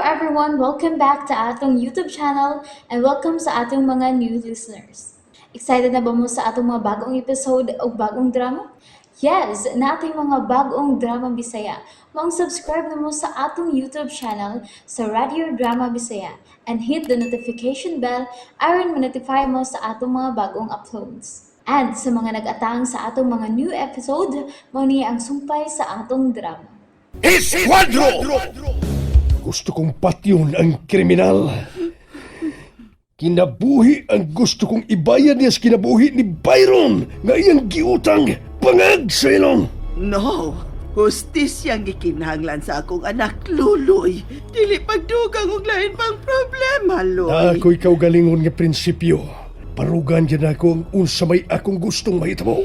everyone! Welcome back to atong YouTube channel and welcome sa atong mga new listeners. Excited na ba mo sa atong mga bagong episode o bagong drama? Yes, nating mga bagong drama Bisaya. Maong subscribe na mo sa atong YouTube channel sa Radio Drama Bisaya and hit the notification bell aron ma-notify mo sa atong mga bagong uploads. And sa mga nag-atang sa atong mga new episode, mao ni ang sumpay sa atong drama. Esquadro! Gusto kong patyon ang kriminal. Kinabuhi ang gusto kong ibayad niya sa kinabuhi ni Byron nga iyang giutang bangag sa ilong. No! Hustisyang gikinahanglan sa akong anak, Luloy. Dili pagdugang og lain pang problema, Loy. Ako'y kaugalingon nga prinsipyo. Parugan dyan ako ang unsa may akong gustong mahitabo.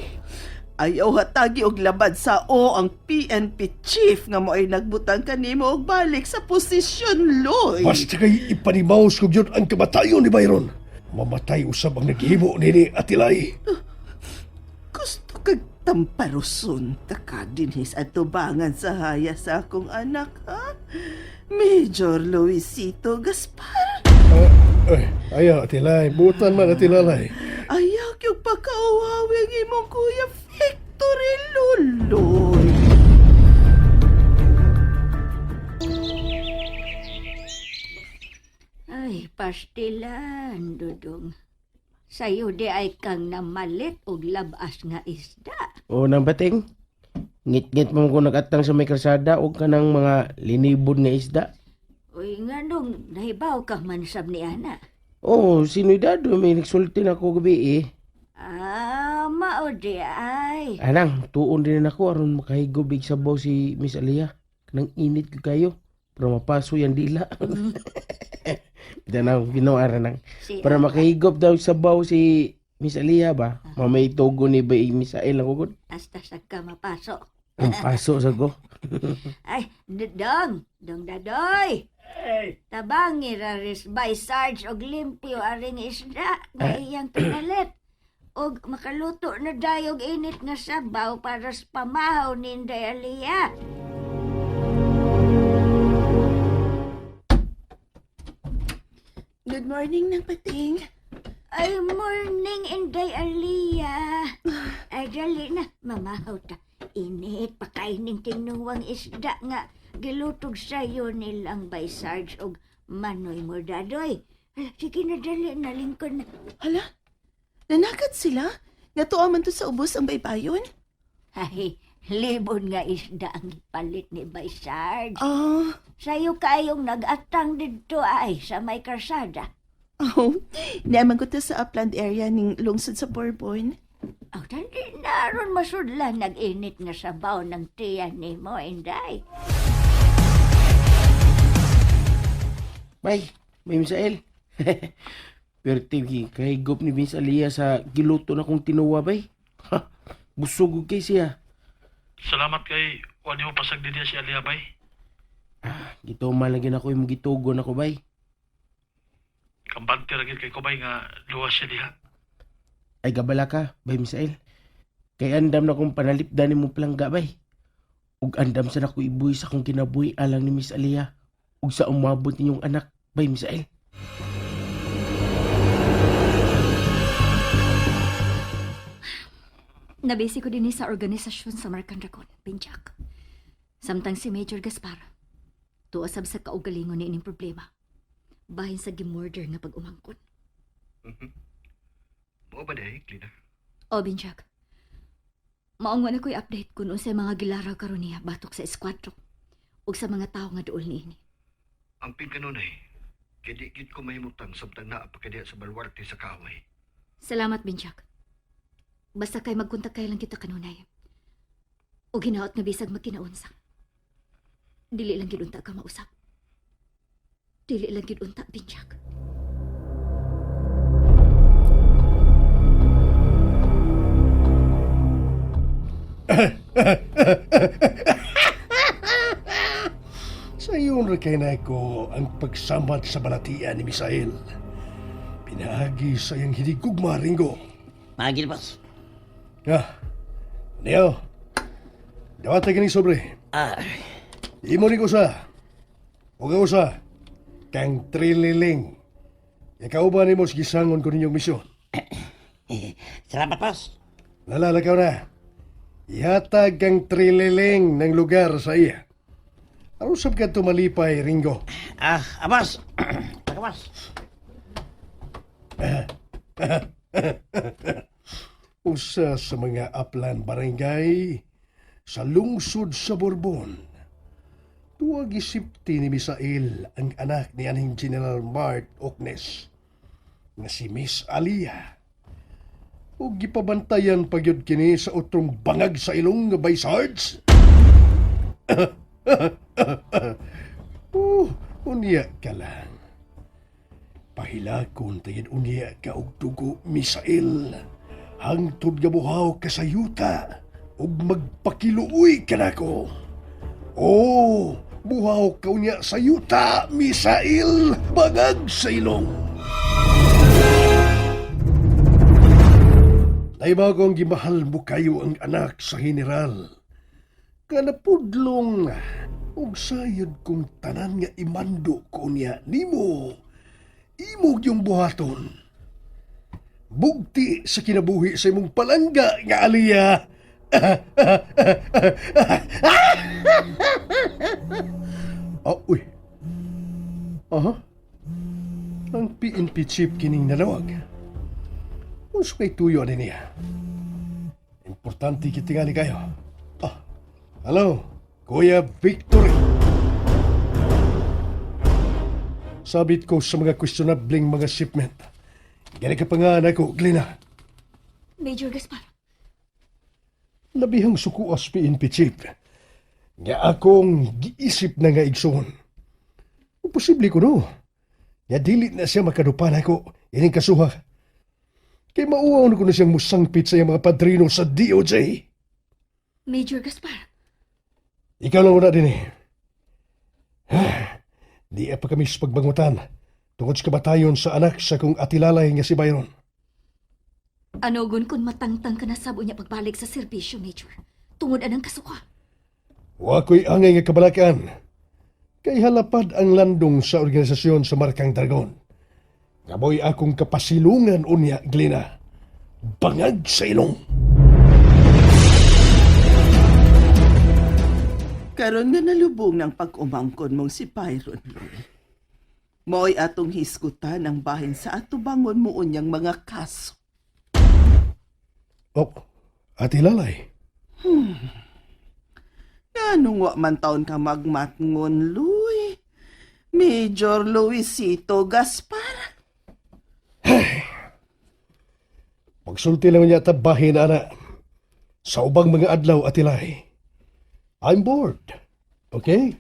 Ayaw hatagi og labad sa o ang PNP chief nga mo'y nagbutang kanimo og balik sa posisyon, Loy. Basta kay ipanimaos ko gyud ang kamatayon ni Byron. Mamatay usab ang naghimo nini Atilay. Gusto kag tamparuson ta ka dinhi sa atubangan sa haya sa akong anak, ha? Major Luisito Gaspar. Ay, ayaw Atilay, butan man Atilalay. Ayaw kyug pakauhawi ang imong kuya Victory Luloy. Ay, pastilan, Dudong. Sayo di ay kang namalit og labas nga isda. O nang bating, ngit-ngit mo ko nagatang sa may kalsada og kanang mga linibod nga isda. Uy, nga nung nahibaw ka man sab ni ana. Oh, sino'y dado may nagsulti na ako gabi eh. Ah, mao di ay. Anang, tuon din ako aron makahigob ig sabaw si Miss Alia. Kanang init ko kayo. Para mapaso yan dila. Danaw, ginawa nang. Si Para makahigop daw sabaw si Miss Alia ba? Mamay togo ni ba Miss Ael ako gud? Hasta sa ka mapaso. Ang paso sa ko. Ay, Dudong, Dong Dadoy. Tabangi raris by Sarge og limpyo aring isda nga iyang pinalit. Og makaluto na dayog init nga sabaw para sa pamahaw ni Inday Alia. Good morning ng pating. Ay, morning, Inday Alia. Ay, dali na, mamahaw ta. Init, pakainin tinuwang isda nga. Gilutog sa'yo nilang by Sarge og Manoy Mordadoy. Ala, sige na, dali na, lingkod na. Hala, nanakat sila? Nga tuwa man to sa ubos ang baybayon? Ay, libon nga isda ang ipalit ni Bay Sarge. Ah, Sa'yo kayong nag-atang dito ay sa may karsada. oh, naman ko to sa upland area ning lungsod sa Bourbon. Aw, dali na aron masudlan nag-init nga sabaw ng tiyan ni mo, Inday. Bay, may Miss Ael. Pero kahigop ni Miss Alia sa giluto na kong tinuwa bay. Ha, busog og kay siya. Salamat kay wa nimo pasag dinhi si Alia bay. Ah, gituma lang gid ako imong gitugon ako bay. Kampante ra gid kay ko bay nga luwas siya diha. Ay gabala ka, bay Misael. Kay andam na kong panalipdan nimo plangga bay. Ug andam sa nako ibuhi sa akong kinabuhi alang ni Miss Alia. Ug sa umabot ninyong anak, bay Misael. Nabisi ko din sa organisasyon sa Markan Dragon, Pinchak. Samtang si Major Gaspar, tuasab sa kaugalingon ni ining problema. Bahin sa gimurder nga pag-umangkon. Mao ba diay, Klina? O, Binchak. Maong na ko'y update kung unsay mga gilaraw karon niya batok sa eskwatro ug sa mga tawo nga duol niini. Ang pingkanunay, kay di gid ko mahimutang samtang naa pa kay diha sa balwarte sa kaaway. Salamat, Binchak. Basta kay magkontak kay lang kita kanunay. O ginaot nga bisag magkinaunsa. Dili lang gid unta ka mausap. Dili lang gid unta, Binchak. Sa iyon ra kay na ko ang pagsamad sa balatian ni Misael. Pinaagi sa iyang hinigugma, Ringo. Pagil, boss. Ah, Neo, dawat kining sobre. Ah, Imo rin usa. Huwag usa. Kang Trililing. Ikaw ba nimo sa gisangon ko ninyong misyon? Salamat, boss. Nalalakaw na. Ihatag kang Trililing ng lugar sa iya. Arusap ka tumalipay, Ringo. Boss. Taka, boss. Usa sa mga aplan barangay sa lungsod sa Borbon. Tuwag isipti ni Misael ang anak ni anhing General Mart Oknes nga si Miss Alia. Ug gipabantayan pagyud kini sa utrong bangag sa ilong nga by Sarge. Oh, unya ka lang. Pahilakon tayid unya ka og dugo, Misael. Hangtod nga buhaw ka sa yuta ug magpakiluoy ka nako. Oh, buhaw ka unya sa yuta, Misael, bangag sa ilong. Naibago ang gimahal mo kayo ang anak sa general. Kanapudlong ug sayod kong tanan nga imando ko niya nimo. Imog yung buhaton. Bugti sa kinabuhi sa imong palangga nga aliya. Oh, uy. Aha. Ang PNP chief kining nanawag. Unsa kay tuyo ani niya? Importante kitingali kayo. Ah, hello, Kuya Victory. Sabit ko sa mga questionableng mga shipment. Gani ka pa nga nako, Glina. Major Gaspar, Labihang sukuas PNP chief. Nga akong giisip na nga igsoon. Imposible ko no. Nga dili na siya makadupan ako ining kasuha. Kay mauwaw na ko na siyang musangpit sa iyang mga padrino sa DOJ. Major Gaspar, Ikaw lang una din eh. Di pa kami sa pagbangutan tungod sa kabatayon sa anak sa kong atilalay nga si Byron. ano gun kung matangtang ka na sab unya pagbalik sa serbisyo, Major? Tungod anang kasuka. Wa ko'y angay nga kabalakan. Kay halapad ang landong sa organisasyon sa Markang Dragon. Ngamoy akong kapasilungan unya, Glina. Bangag sa ilong. Karon nga nalubong ng pag-umangkon mong si Byron Loy. Mo'y atong hisgutan ang bahin sa atubangon mo unyang mga kaso. Oh, atilalay. Ganong wa man taon ka magmatngon, Luy? Major Luisito Gaspar. Pagsulti lang niya tabahin, ana. Sa ubang mga adlaw, atilay. I'm bored. Okay?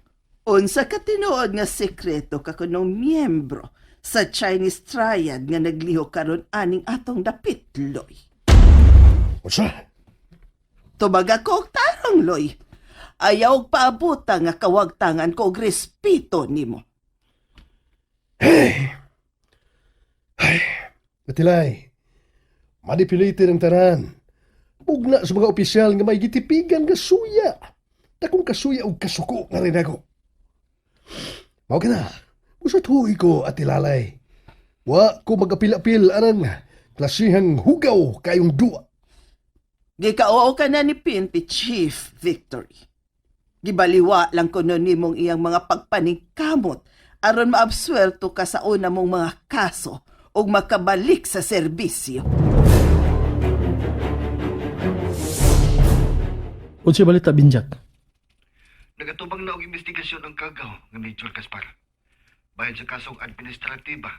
Unsa ka tinuod nga sekreto ka kunong miyembro sa Chinese Triad nga naglihok karon aning atong dapit, Loy. Unsa? Tubaga ko og tarong, Loy. Ayaw og paabuta nga kawagtangan ko og respeto nimo. Atilay, manipulated ang tanan. Bugna sa mga opisyal nga may gitipigan nga suya. Dakong kasuya og kasuko nga rin ako. Mao ka na, usat huy ko atilalay. Wa ko magapil-apil anang klasihang hugaw kayong duwa. Gikaoo ka na ni PNP Chief Victory. Gibaliwa lang kuno nimong iyang mga pagpaningkamot aron maabswelto ka sa una mong mga kaso ug makabalik sa serbisyo. Unsa balita Binjak? Nagatubang na og investigasyon ang kagaw nga Major Gaspar. Bahin sa kasong administratiba.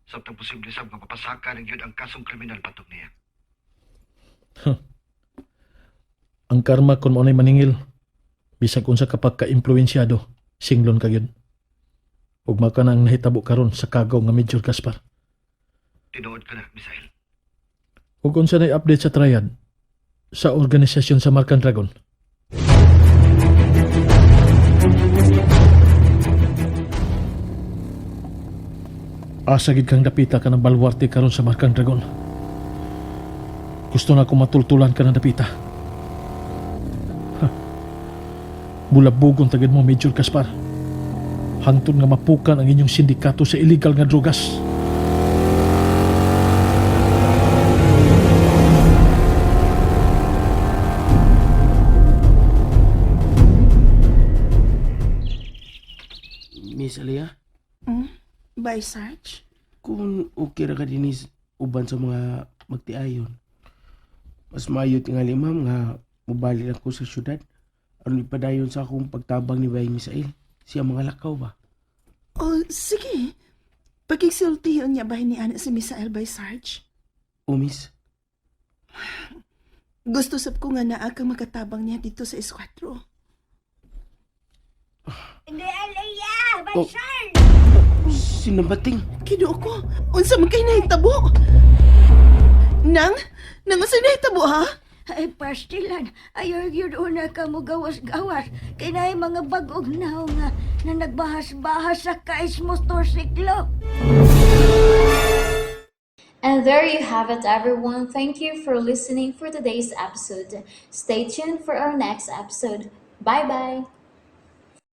Samtang posible sab nga mapasaka ng gyud ang kasong kriminal batok niya. Ang karma kun mao nay maningil. Bisag unsa kapag ka-impluensyado, singlon ka gyud. Ug maka na ang nahitabo karon sa kagaw nga Major Gaspar. Tinuod ka na, Misael. Ug unsa nay update sa triad sa organisasyon sa Markan Dragon? Asa gid kang dapita ka ng balwarte karon sa Markang Dragon. Gusto na akong matultulan ka ng dapita. Ha. Bulabugon tagid mo, Major Gaspar. Hangtod nga mapukan ang inyong sindikato sa illegal nga drogas. Miss Aliyah, Bye, Sarge. Kung okay ra ka dinis uban sa mga magtiayon, mas maayo tingali ma'am nga mobalik lang ko sa syudad aron ipadayon sa akong pagtabang ni Bay Misael. Siya mga lakaw ba? Oh, sige. Pagkiksultiyon niya ba ni Ana si Misael by Sarge? O miss, Gusto sab ko nga naa kang makatabang niya dito sa eskwatro. Inday Aliyah, Oh. Bay Sarge! Sinambating. Kinuo ko, unsa man kay nahitabo? Nang, nang unsa nahitabo ha? Ay, pastilan, ayaw yun una ka mo gawas-gawas. Kinay mga bagong naw nga na nagbahas-bahas sa kais motorsiklo. And there you have it, everyone. Thank you for listening for today's episode. Stay tuned for our next episode. Bye bye.